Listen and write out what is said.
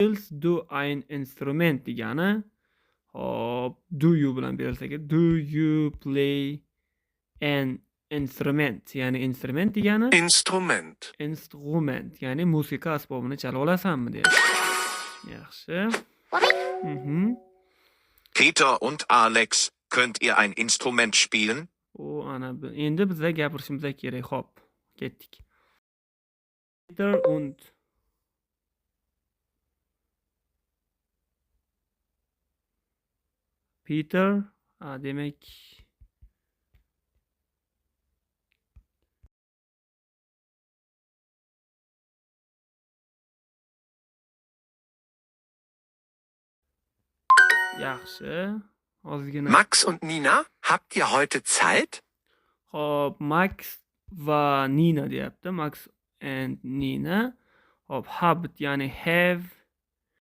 Spielst du ein Instrument degani, hop, do you bilan berilsa kerak. Do you play an instrument? Ya'ni instrument degani Instrument. Instrument, ya'ni musiqa asbobini chala olasanmi deyapti. Yaxshi. Peter und Alex, könnt ihr ein Instrument spielen? U ana endi biza gapirishimiz kerak. Xo'p, ketdik. Peter und Peter, demak, yaxshi. Ozgina. Max und Nina, habt ihr heute Zeit? Xo'p, Max va Nina deyapti. Max and Nina. Xo'p, habt, ya'ni have.